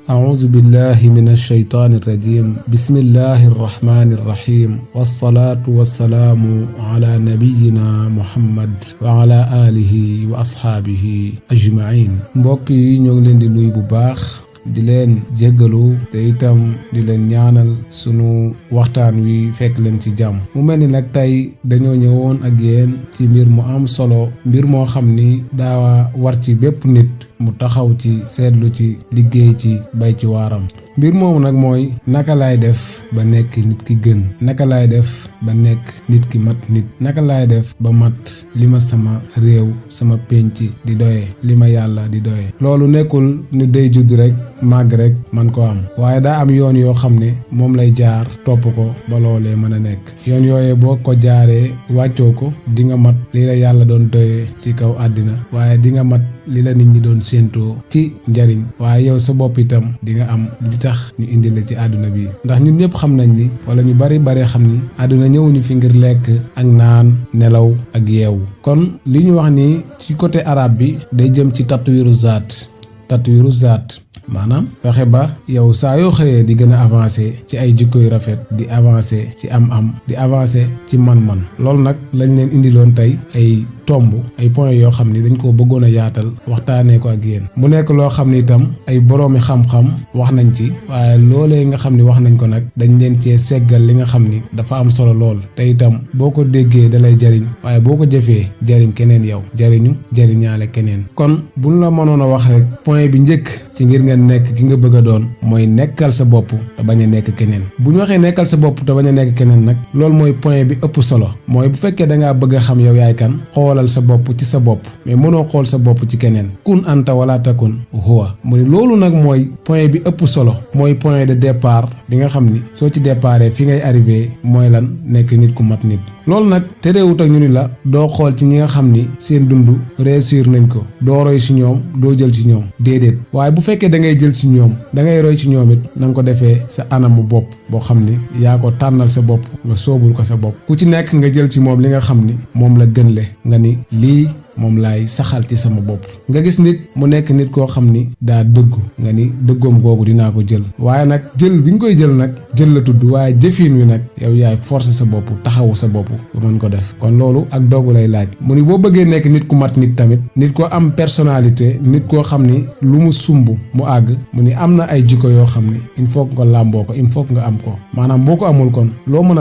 أعوذ بالله من الشيطان الرجيم بسم الله الرحمن الرحيم والصلاة والسلام على نبينا محمد وعلى آله وأصحابه أجمعين mbokk yi ñoo ngi leen di nuyu bu baax di leen jéggalu te itam di leen ñaanal sunu waxtaan wi fekk leen ci jàmm mu mel ni nag tey dañoo ñëwoon ak yéen ci mbir mu am solo mbir moo xam ni daa war ci bépp nit mu taxaw ci seetlu ci liggéey ci bay ci waaram mbir moomu nag mooy naka laay def ba nekk nit ki gën naka laay def ba nekk nit ki mat nit naka laay def ba mat li ma sama réew sama pénc di doye li ma yàlla di doye loolu nekkul ni day judd rek màgg rek man ko am waaye daa am yoon yoo xam ne moom lay jaar topp ko ba loolee mën a nekk yoon yooyee boo ko jaaree wàccoo ko di nga mat li la yàlla doon doye ci kaw àddina waaye di nga mat li la nit ñi doon séentoo ci njariñ waaye yow sa bopp itam di nga am li tax ñu indi la ci àdduna bi ndax ñun ñëpp xam nañ ni wala ñu bari xam ni àdduna ñëwuñu fi ngir lekk ak naan nelaw ak yeewu kon li ñu wax ni ci côté arabe bi day jëm ci tatwiru zaat maanaam fexe ba yow saa yoo xëyee di gën a avancer ci ay jikko yu rafet di avancer ci am-am di avancer ci man-man loolu nag lañ leen indiloon tey ay tomb ay points yoo xam ni dañ koo bëggoon a yaatal waxtaanee ko ak yéen mu nekk loo xam ni itam ay boroomi xam-xam wax nañ ci waaye loolee nga xam ni wax nañ ko nag dañ leen cee seggal li nga xam ni dafa am solo lool te itam boo ko déggee dalay jariñ waaye boo ko jëfee jariñ keneen yow jariñaale keneen kon buñ la mënoon a wax rek point bi njëkk ci ngir nga nekk ki nga bëgg a doon mooy nekkal sa bopp te bañ a nekk keneen bu ñu waxee nekkal sa bopp te bañ a nekk keneen nag loolu mooy point bi ëpp solo mooy bu fekkee dangaa bëgg a xam yow yaay kan xoolal sa bopp ci sa bopp mais mënoo xool sa bopp ci keneen kun anta wala takun huwa mu ne loolu nag mooy point bi ëpp solo mooy point de départ bi nga xam ni soo ci déparé fi ngay arrivé mooy lan nekk nit ku mat nit loolu nag terewut ak ñu ni la doo xool ci ñi nga xam ni seen dund réussir nañ ko doo roy ci ñoom doo jël ci ñoom déedéet waaye bu fekkee da ngay jël ci ñoom da ngay roy ci ñoom it na nga ko defee sa anamu bopp boo xam ni yaa ko tànnal sa bopp nga soobul ko sa bopp ku ci nekk nga jël ci moom li nga xam ni moom la gën le nga ni lii moom laay saxal ci sama bopp nga gis nit mu nekk nit koo xam ni daa dëggu nga ni dëggoom googu dinaa ko jël waaye nag jël bi nga koy jël nag jël la tudd waaye jëfiin wi nag yow yaay forcer sa bopp taxawu sa bopp ba mën ko def kon loolu ak doogu lay laaj mu ni boo bëggee nekk nit ku mat nit tamit nit ko am personnalité nit koo xam ni lu mu sumb mu àgg mu ni am na ay jikko yoo xam ni il faut nga làmboo ko il faut nga am ko maanaam boo ko amul kon loo mën a